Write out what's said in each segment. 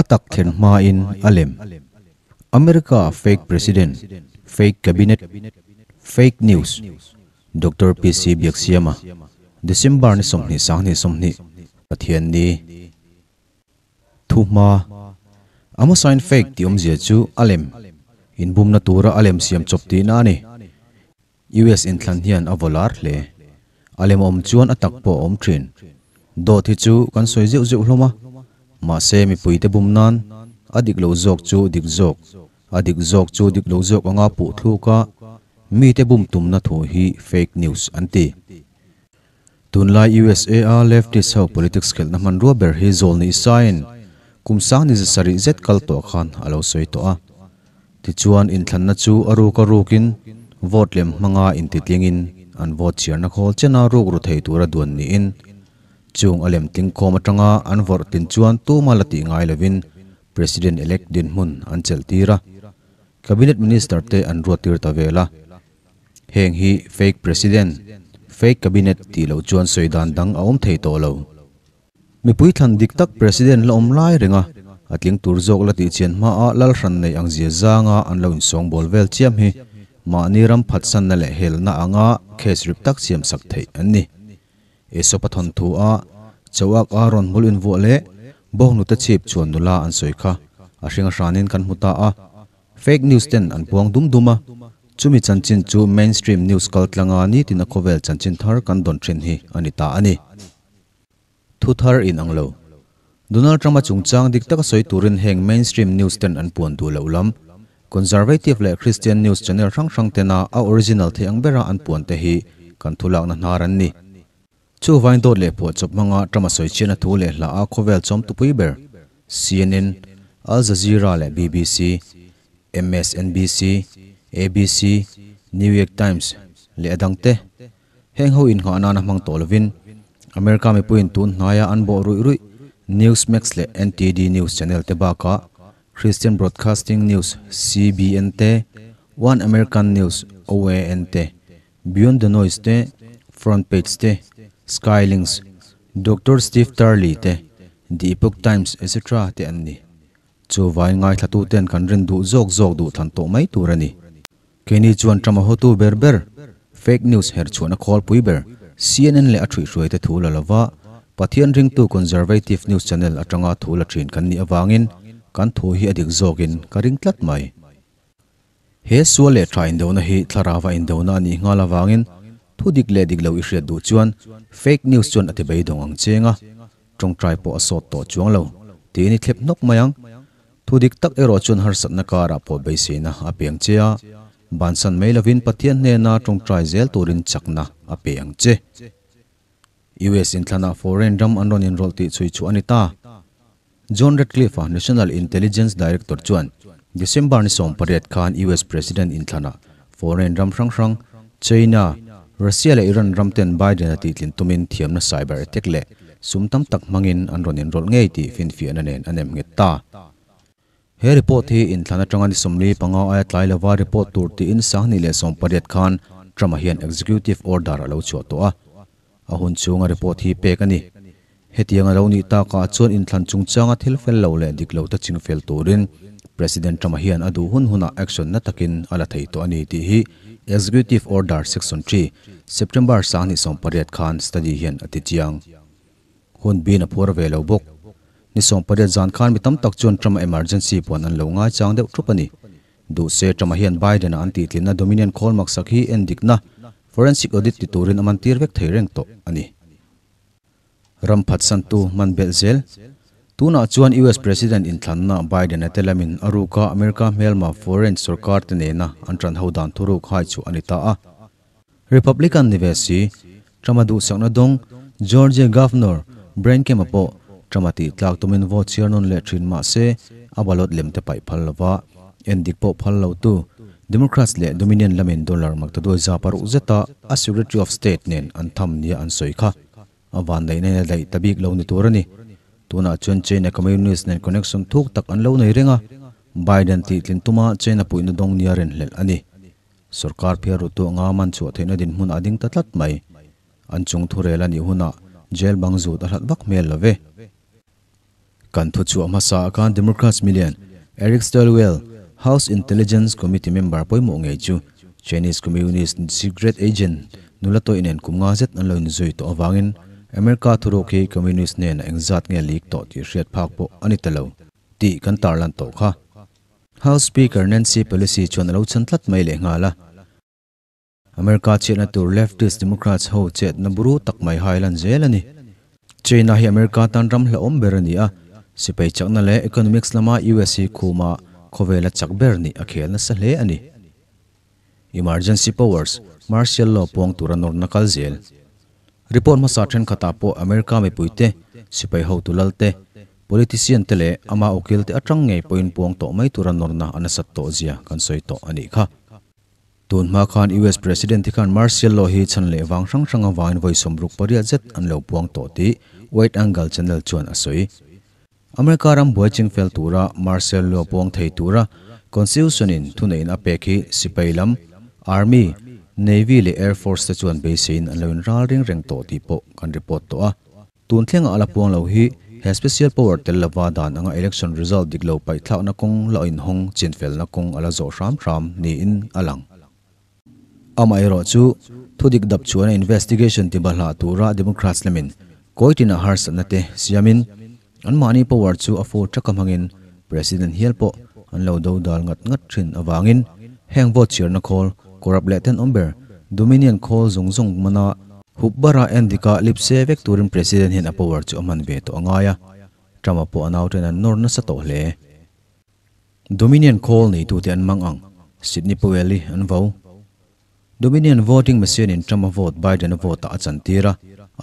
A tak thlen hmain a lem. America fake president, fake cabinet, fake news. Doctor PC Biaksiama, December ni 20 sanghnih 20, Pathianni. Thuhma, Amo sign fake tih awmzia chu a lem, inbumna tura a lem siam chawp tihna a ni. US inthlan hian a vaw lar hle. A lem awm chuan a tak pawh a awm thin. Dawt hi chu kan sawi zeuh zeuh hlawm a, mahse mipuite bum nan a dik lo zawk chu dik zawk, a dik zawk chu dik lo zawk anga puh thluk a, mite bum tumna thu hi fake news an ti. Tunlai USA a leftist ho politics khelhna hmanrua ber hi zawl ni isain kum sang ni zasarih zet kal tawh khan a lo sawi tawh a. Tichuan inthlanna chu a ruk a rukin vote lem hmanga intitlingin an vote chhiarna khawl chena ruk ru thei tura duan niin chung a lem tlingkhawm atanga an vawrh tin chuan tuma la tih ngai lovin President elect dinhmun an chelh tir a, Cabinet Minister te an ruat tir ta vel a. Heng hi fake President, fake Cabinet tih loh chuan sawi dan dang a awm thei tawh lo. Mipui thlan dik tak President la awm lai reng a, a tling tur zawk la tih chian hmaah lal hran nei ang zia zanga an lo insawngbawl vel chiam hi mahni ram phatsanna leh helna anga case rip tak siam sak theih an ni. Aesop a thawnthu a, Chauak a rawn hmul invuah leh bawkhnute chhip chuan nula an sawi kha a hring a hranin kan hmu ta a, Fake news ten an puang dum dum a, chumi chanchin chu mainstream news kaltlanga nitin a khawvel chanchin thar kan dawn thin hi a ni ta a ni. Thu thar in ang lo. Donald Trump-a chungchang dik taka sawi turin heng mainstream news ten an puan duh loh lam, Conservative leh Christian news channel hrang hrang tena a original thei ang bera an puan te hi kan thulakna hnar an ni. Chuvain dawt leh phuahchawp hmanga Trump-a sawi chhiatna thu leh hla a khawvel chawm tupui ber CNN, Al Jazeera leh BBC, MSNBC, ABC, New York Times leh a dangte. Heng ho innghah nana hmang tawh lovin America mipuiin tun hnaia an bawh ruih ruih Newsmax leh NTD News channel te bakah Christian Broadcasting News, CBN, te, One American News, OAN, te, Beyond the Noise te, Front Page te, Skylinks, Doctor Steve Turley te, The Epoch Times etc. Te an ni. Chuvai ngaithlatuten kan rin duh zawk zawk duh thlan tawh mai tur a ni. Keini chuan Trump a hotu ber ber, fake news her chhuahna khawlpui ber CNN leh a ṭhuihhruaite thu la lova Pathian ringtu conservative news channel aṭanga thu la ṭhin kan nih avangin kan thu hi a dik zawkin ka ring tlat mai. He sual leh ṭha indona hi thlarava indona a nih nghal avangin thu dik leh dik lo i hriat duh chuan fake news chuan a ti beidawng ang cheng a, ṭawngṭai pawh a sawt tawh chuang lo tiin i thlep hnawk mai ang. Thu dik tak erawh chuan harsatna karah pawh beiseina a pe ang che a, bansan mai lovin Pathian hnena tawngtai zel turin chakna a pe ang che. US inthlanah foreign ram an rawn inrawlh tih chhui chhuah a ni ta. John Ratcliffe-a National Intelligence Director chuan December ni 18 khan US President inthlanah foreign ram hrang hrang, China, Russia leh Iran ram ten Biden-a tihtlin tumin thiamna cyber attack leh sum tam tak hmangin an rawn inrawlh ngei tih finfiahna nen a nem nghet ta. He report hi inthlan atanga ni 45 aia tlai lova report tur tiin 2018 khan Trump-a hian executive order a lo chhuah tawh a. A hun chhunga report hi pek a ni. Hetiang a lo nih takah chuan inthlan chungchanga thil fel lo leh dik lo te ching fel turin President Trump-a hian a duh hun hunah action na takin a la thei tawh a ni tih hi Executive Order Section 3, September 2018 khan study hian a ti chiang. Hun bin a phuar ve lo bawk. Ni 18 zan khan mi tam tak chuan Trump-a emergency puan an lo ngaichang deuh thup a ni. Duh se Trump-a hian Biden-a an tihtlinna Dominion khawl maksak hi endikna, forensic audit ti turin a man tir vek thei reng tawh a ni. Ram phatsantu hman belh zel. Tunah chuan US President inthlanna Biden-a te lamin a ruka America hmelma foreign sorkar te nena an ṭan ho dan thuruk hai chu a ni ta a. Republican ni ve si, Trump-a duhsakna dawng Georgia Governor Brian Kemp-a pawh Trump-a tih tlak tumin vote chhiar nawn leh ṭhin mah se a ballot lem te paih phal lova endik pawh phal lotu Democrats leh Dominion lamin dollar maktaduai za paruk zeta a Secretary of State nen an tham nia an sawi kha. A vandaihna in a daih ta bik lo ni tur a ni. Tunah chuan China Communist nen connection thuk tak an lo nei reng a, Biden tihtlin tuma China puihna dawng nia rinhlelh a ni. Sorkar phiar rutu anga man chhuah theihna dinhmun a ding ta tlat mai. An chung thurel a nih hunah jail bang zut a hlat vak hmel lo ve. Kan thuchhuah hmasa ah khan Democrats milian Eric Stilwell, House Intelligence Committee member pawimawh ngei chu Chinese Communist secret agent nula tawih nen kum nga zet an lo inzui tawh avangin America thuruk hi Communist hnenah engzat nge leak tawh tih hriat phak pawh a ni ta lo tih kan tarlan tawh kha. House Speaker Nancy Pelosi chuan a lo chhan tlat mai lehnghal a. America chhiatna tur leftist Democrats ho chetna buru tak mai hai lan zel a ni. China hi America tan ram hlauhawm ber a ni a, sipai chakna leh economics lama US hi khuma khawvela chak ber nih a khel nasa hle a ni. Emergency powers, martial law puang tura nawrna kal zel. Report hmasa thenkhatah pawh America mipuite, sipai hotu lalte, politician te leh ama ukil te atang ngei pawhin puang tawh mai tura nawrna a nasat tawh zia kan sawi tawh a nih kha. Tun hma khan US President hi khan martial law hi chhan leh vang hrang hrang avangin vawi 68 zet an lo puang tawh tih Wide Angle Channel chuan a sawi. America ram buai chingfel tura martial law puang thei tura Constitution in thuneihna a pek hi sipai lam, Army, Navy leh Air Force te chuan beiseiin an lo inral ring reng tawh tih pawh kan report tawh a. Tun thlenga a la puang lo hi he special power tel lova dan anga election result dik lo paihthlakna kawng la inhawng chinfelna kawng a la zawh hram hram niin a lang. Amaherawh chu, thudik dap chuan a investigation ti bahlah tura Democrats lamin kawitin a harsatna te siamin anmahni power chu a full taka hmangin President hial pawh an lo do dal ngat ngat thin avangin heng vote chhiarna khawl corrupt leh tenawm ber Dominion khawl zawng zawng mana Hup bara endika lipse vek turin President hian a power chu a hman ve tawh a ngai a, Trump-a pawh a nauten an nawr nasa tawh hle. Dominion khawl neitute an mang ang, Sidney Powell-i an vo. Dominion voting machine-in Trump-a vote Biden-a vote-ah a chantir a,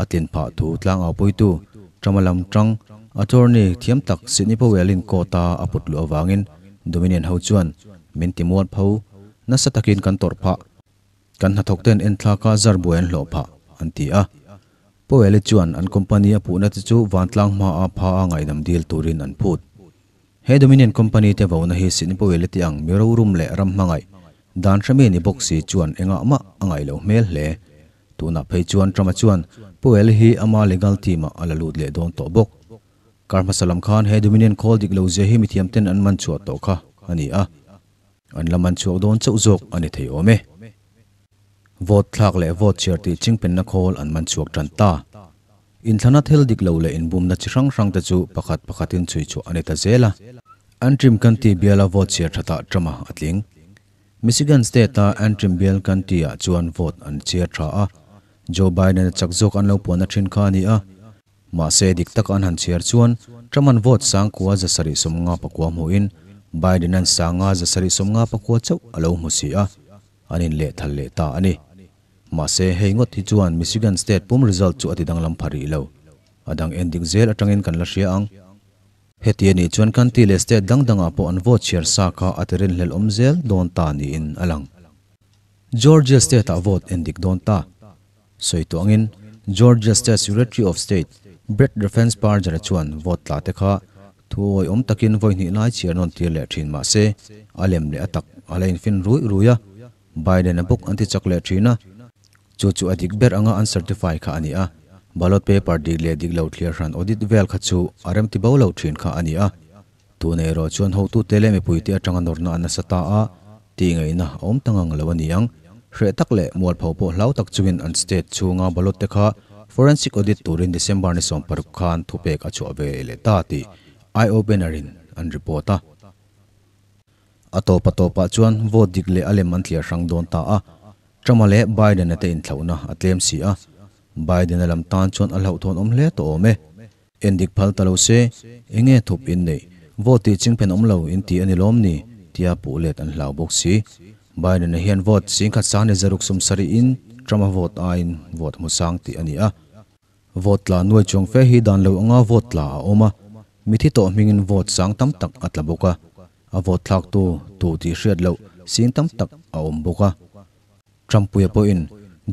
a tlin phah thu tlangaupuitu Trump-a lam tang attorney thiam tak Sidney Powell-in court-a a put luh avangin Dominion ho chuan min ti mual pho nasa takin kan tawrh phah. Kan hnathawk ten enthlak a zar buai an hlawh phah, an ti a. Powell-i chuan an company a puhna te chu vantlang hma a pha a ngaihdam dil turin an phut. He Dominion company te vona hi Sidney Powell-i te ang mi rorum leh ram hmangaih, dan hremi ni bawk si chuan engah mah a ngaih loh hmel hle. Tunah phei chuan Trump-a chuan Powell-i hi ama legal team-ah a la lut leh dawn tawh bawk. Kar hmasa lam khan he Dominion khawl dik lo zia hi mithiam ten an man chhuah tawh kha a ni a. An la man chhuak dawn chauh zawk a ni thei awm e. Vote thlak leh vote chhiar tih chingpenna khawl an man chhuak tan ta. Inthlana thil dik lo leh inbumna chi hrang hrang te chu pakhat pakhatin chhui chhuah a ni ta zel a. Antrim County biala vote chhiar thatah Trump-a a tling. Michigan State-a Antrim bial County-ah chuan vote an chhiar tha a. Joe Biden-a chak zawk an lo puanna thin kha a ni a. Mahse, dik taka an han chhiar chuan Trump-a'n vote 9754 hmuhin Biden-a'n 5754 chauh a lo hmu si a, an inlehthal leh ta a ni. Mahse, hei ngawt hi chuan Michigan State pum result chu a ti danglam pha rih lo. A dang en dik zel atangin kan la hria ang. Heti a nih chuan county leh state dang dangah pawh an vote chhiar sa kha a ti rinhlelh awm zel dawn ta niin a lang. Georgia State-ah vote en dik dawn ta. Sawi tawh angin, Georgia State Secretary of State Brad Raffensperger chuan vote tla te kha thu awihawm takin vawi hnih lai chhiar nawn tir leh thin mah se, a lem leh a tak a la infin rui rui a, Biden-a bawk an ti chak leh thin a. Chu chu a dik ber anga an certify kha a ni a, ballot paper dik leh dik lo thliar hran audit vel kha chu a remti bo lo thin kha a ni a. Tun erawh chuan hotute leh mipuite atanga nawrna an nasa ta a, tih ngaihna a awm ta ngang lo a ni ang. Hreh tak leh mualpho pawh hlau tak chungin an state chhunga ballot te kha forensic audit turin December ni 16 khan thupek a chhuah ve leh ta tih Eye Opener in an report a. A tawp a tawpah chuan vote dik leh a lem an thliar hrang dawn ta a, Trump-a leh Biden-a te inthlauhna a tlem si a, Biden-a lam tan chuan a hlauhthawn awm hle tawh awm e. En dik phal ta lo se, enge thup in neih, vote tih chingphen awm lo in ti a ni lawm ni? tia puh let an hlau bawk si. Biden-a hian vote 17,070 in Trump-a vote aiin vote hmu sang tih a ni a. Vote tla nuai chuang fe hi dan lo anga vote tla a awm a, mithi tawh hmingin vote sang tam tak a tla bawk a, a vote thlaktu tu tih hriat loh sing tam tak a awm bawk a. Trump-puia pawhin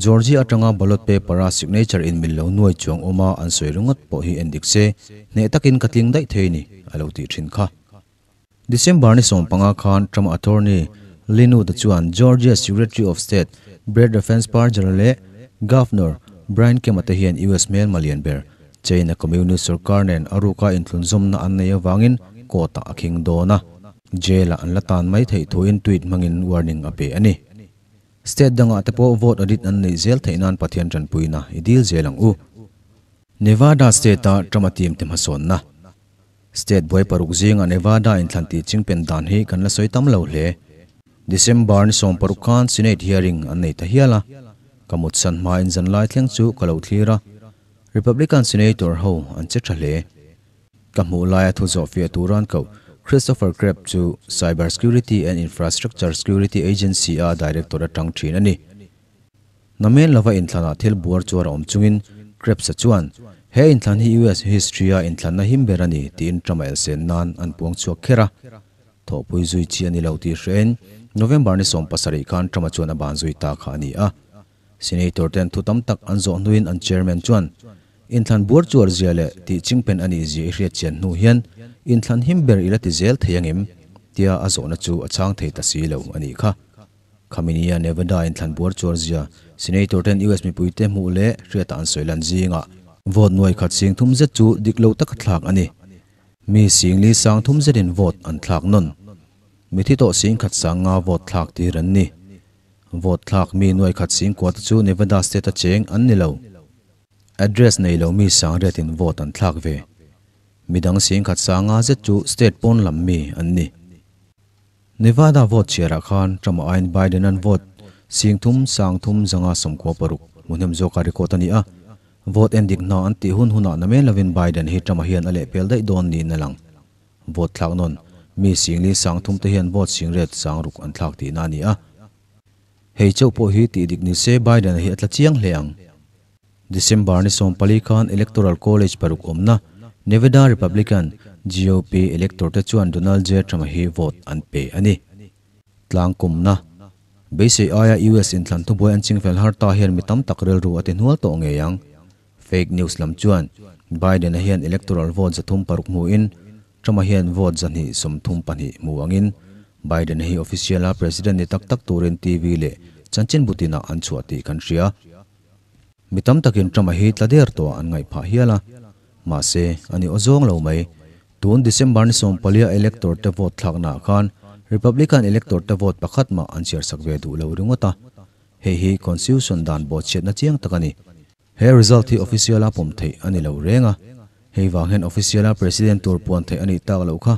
Georgia atanga ballot paper-a signature inmil lo nuai chuang awma an sawi ringawt pawh hi en dik se, hneh takin ka tling daih thei ni, a lo tih thin kha. December ni 15 khan Trump attorney Lin Wood-a chuan Georgia Secretary of State Brad Raffensperger leh Governor Brian Kemp-a te hian US hmelma lian ber China Communist sorkar nen a ruka inthlunzawmna an nei avangin court-ah a khing dawn a, jail-ah an la tan mai theih thuin tweet hmangin warning a pe a ni. State dangah te pawh vote audit an neih zel theih nan Pathian tanpuina i dil zel ang u. Nevada state-a Trump-a team te hmasawnna. State buai paruk zinga Nevada inthlan tih chingpen dan hi kan la sawi tam lo hle. December ni 16 khan Senate hearing an nei ta hial a, ka mutsan hmain zanlai thleng chu ka lo thlir a, Republican Senator ho an che tha hle. Ka hmuh laia thu zawh fiah turan koh Christopher Crabb chu Cyber Security and Infrastructure Security Agency a Director atang thin a ni. Namen lova inthlanah thil buar chuar a awm chungin Krebs-a chuan, He inthlan hi US history-a inthlanna him ber a ni, tiin Trump-a elsen nan an puang chhuak kher a. Thawhpui zui chi a ni lo tih hrein November ni 17 khan Trump-a chuan a ban zui ta kha a ni a. Senator ten thu tam tak an zawh hnuin an chairman chuan, Inthlan buar chuar zia leh tih chingpen a nih zia i hriat chian hnu hian inthlan him ber i la ti zel thei angem? tia a zawhna chu a chhang thei ta si lo a nih kha. Khaminia Nevada inthlan buar chuar zia Senator ten US mipuite hmuh leh hriata an sawi lan zingah vote nuai khat sing thum zet chu dik lo taka thlak a ni. Mi sing li sang thum zetin vote an thlak nawn. Mithi tawh sing khat sang nga vote thlak tir an ni. Vote thlak mi nuai khat sing kua te chu Nevada state a cheng an ni lo. Address nei lo mi sang riatin vote an thlak ve. Midang sing khat sang nga zet chu state pawn lam mi an ni. Nevada vote chhiarah khan Trump aiin Biden an vote sing thum sang thum zanga 96 hmuhnem zawka record a ni a. Vote en dik hna an tih hun hunah namen lovin Biden hi Trump-a hian a lehpel daih dawn niin a lang. Vote thlak nawn mi sing li sang thum te hian vote sing ret sang ruk an thlak tihna a ni a. Hei chauh pawh hi tih dik ni se Biden-a hi a tla chiang hle ang. December ni 14 khan Electoral College paruk awmna Nevada Republican GOP elector te chuan Donald J. Trump hi vote an pe a ni. Tlang kumna beisei aia US inthlan thubuai an chingfel har ta hian mi tam tak rilru a ti hnual tawh ngei ang. Fake news lam chuan Biden-a hian electoral vote 306 hmuin Trump-a hian vote 232 hmu angin Biden hi official a president ni tak tak turin TV leh chanchin butina an chhuah tih kan hria. Mi tam takin Trump-a hi tla der tawh an ngaih phah hial a. Mahse, ani aw zawng lo mai. Tun December ni 14 elector te vote thlaknaah khan Republican elector te vote pakhat mah an chhiar sak ve duh lo ringawt a. Hei hi Constitution dan bawhchhiatna chiang tak a ni. He result hi official a pawm theih a ni lo reng a. Hei vang hian official a president tur puan theih a nih tak loh kha.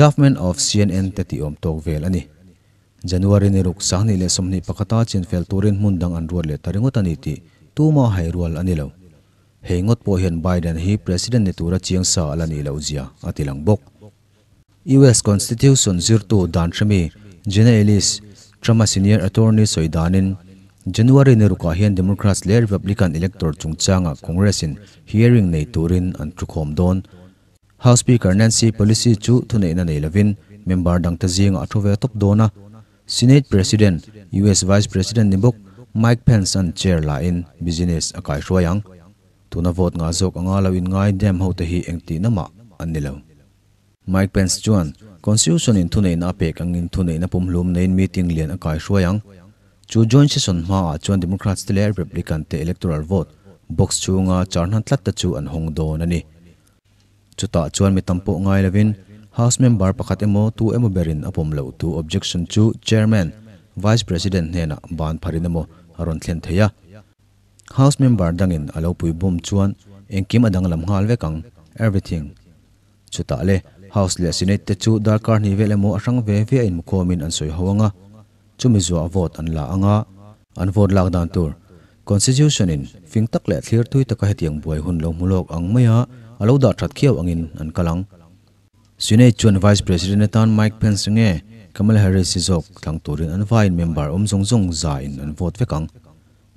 Government of CNN te tih awm tawk vel a ni. January ni ruk 2021 chin fel turin hmun dang an ruat leh ta ringawt a ni tih tuma hai rual a ni lo. Hei ngawt pawh hian Biden hi president ni tura chiang sa ala ni lo zia a ti lang bawk. US Constitution zirtu dan hremi Jenna Ellis, Trump-a senior attorney sawi danin January ni rukah hian Democrats leh Republican elector chungchanga Congress-in hearing nei turin an thukhawm dawn. House Speaker Nancy Pelosi chu thuneihna nei lovin member dangte zinga a thu ve tawp dawn a. Senate President, US Vice President ni bawk Mike Pence an chair lain business a kai hruai ang. Tuna vote nga zawk anga lo in ngai dem ho te hi engti na mah an ni lo. Mike Pence chuan Constitution in thuneihna a pek angin thuneihna pumhlum neiin meeting lian a kai hruai ang. Chu joint session hmaah chuan Democrats te leh Republican te electoral vote box chhunga charhna tlat te chu an hawng dawn a ni. Chutah chuan mi tam pawh ngai lovin House member pakhat emaw tu emaw berin a pawm loh tu objection chu Chairman, Vice President hnenah ban pharin emaw a rawn thlen thei a. House member dangin a lo pui bum chuan engkim a danglam nghal vek ang, everything. Chutah le House leh Senate te chu darkar hnih vel emaw a hrang ve ve a inmukhawmin an sawi ho anga, chumi zuah vote an la anga, an vote lak dan tur Constitution in fing tak leh thlir tui taka hetiang buai hun lo hmu lawk ang maia a lo dah that khiau angin an kal ang. Senate chuan Vice President atan Mike Pence nge Kamala Harris hi zawk thlang turin an vaiin member awm zawng zawng za in an vote vek ang.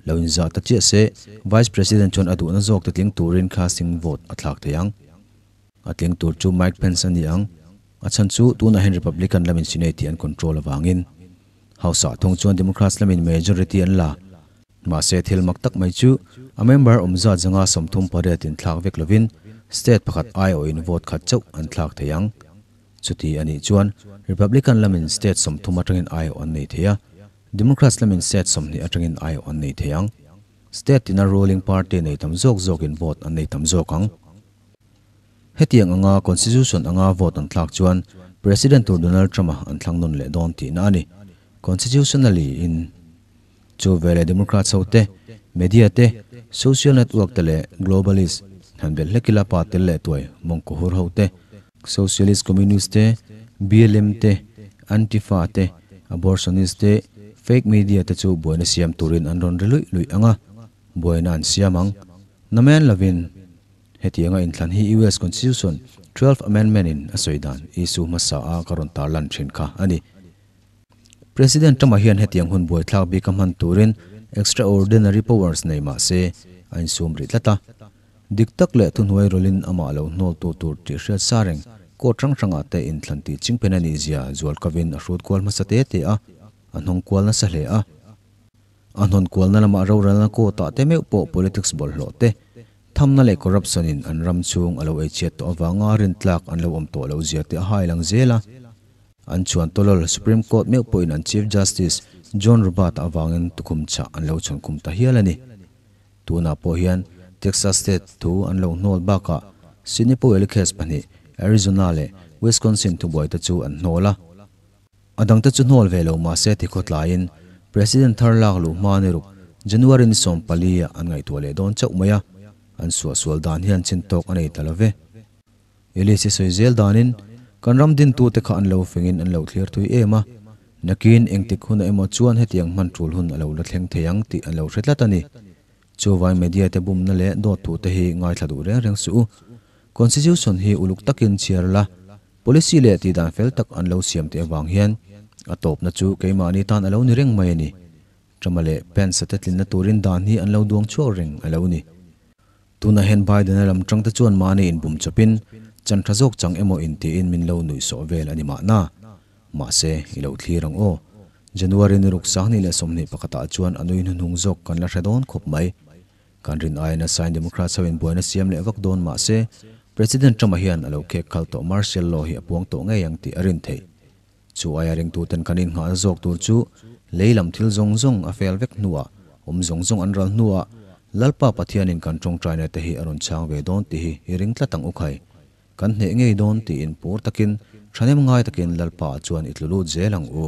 Lo in zah ta chiah se Vice President chuan a duhna zawk te tling turin casting vote a thlak thei ang. A tling tur chu Mike Pence a ni ang. A chhan chu tunah hian Republican lamin Senate hi an control awangin House ah thung chuan Democrats lamin majority an la. Mahse thil mak tak mai chu a member awm zat zanga 38 in thlak vek lovin state pakhat ai awh in vote khat chauh an thlak thei ang. Chuti a nih chuan Republican lamin state 30 atangin ai awh an nei thei a, Democrats lamin state 20 atangin ai awh an nei thei ang. State tina ruling party nei tam zawk zawkin vote an nei tam zawk ang. Hetiang anga Constitution anga vote an thlak chuan President tur Donald Trump-a an thlang nawn leh dawn tihna a ni. Constitutionally in chu veleh Democrats ho te, media te, social network te leh globalist han belh hlek ila pa tel leh tuai mawngkaw hur ho te, socialist communist te, BLM te, Antifa te, abortionist te, fake media te chu buaina siam turin an rawn ri luih luih ang a, buaina an siam ang. Namen lovin hetianga inthlan hi US Constitution Twelfth Amendment in a sawi dan issue hmasa a ka rawn tarlan thin kha a ni. President Trump-a hian hetiang hun buaithlak bik a hman turin extraordinary powers nei mah se a insum rih tlat a. Dik tak leh thuhnuai rawlin amah lo hnawltu tur tih hriat sa reng court hrang hrangah te inthlan tih chingpen a nih zia zual kovin a hrut kual hmasa te te a, a hnawng kual nasa hle a. A hnawn kualna lamah rorelna court-ah te meuh pawh politics bawlhhlawh te, thamna leh corruption-in an ram chhung a lo eichhiat tawh avanga rintlak an lo awm tawh loh zia te a hai lang zel a. An chuan tawlawl Supreme Court meuh pawhin an Chief Justice John Roberts avangin tukhum chhah an lo chhawn khum ta hial a ni. Tunah pawh hian Texas State thu an lo hnawl bakah Sidney Powell case pahnih Arizona leh Wisconsin thubuaite chu an hnawl a. A dangte chu hnawl ve lo mahse ti khawtlaiin President thar lak luh hma ni ruk January ni 14 ah an ngaihtuah leh dawn chauh mai a, an suahsual dan hian chintawk a nei ta lo ve. Elise sawi zel danin, Kan ram dintute kha an lo fingin an lo thlir thui em a, nakin engtik hun emaw chuan hetiang hman tul hun a lo la thleng thei ang tih an lo hre tlat a ni. Chuvai media te bumna leh dawt thu te hi ngaithla duh reng reng suh u. Constitution hi uluk takin chhiar la, policy leh tihdan fel tak an lo siam teh avang hian a tawpna chu keimahni tan a lo ni reng mai a ni. Trump-a leh Pence-a te tlinna turin dan hi an lo duang chhuak reng a lo ni. Tunah hian Biden-a lam tangte chuan mahni inbum chawpin chan tha zawk chang emaw intiin min lo nuih sawh vel a ni mahna. Mahse, i lo thlir ang aw. January ni ruk 2021 ah chuan a nui hnuhnung zawk kan la hre dawn khawp mai. Kan rin aiin a sign Democrats ho in buaina siam leh vak dawn mahse, President Trump-a hian a lo khek khal tawh martial law hi a puang tawh ngei ang tih a rin theih. Chu aia ringtuten kan innghahna zawk tur chu lei lam thil zawng zawng a fel vek hnuah, awm zawng zawng an ral hnuah Lalpa Pathianin kan tawngtaina te hi a rawn chhang ve dawn tih hi i ring tlat ang u khai. Kan hneh ngei dawn tiin pur takin, thahnem ngai takin Lalpa ah chuan i tlu lut zel ang u.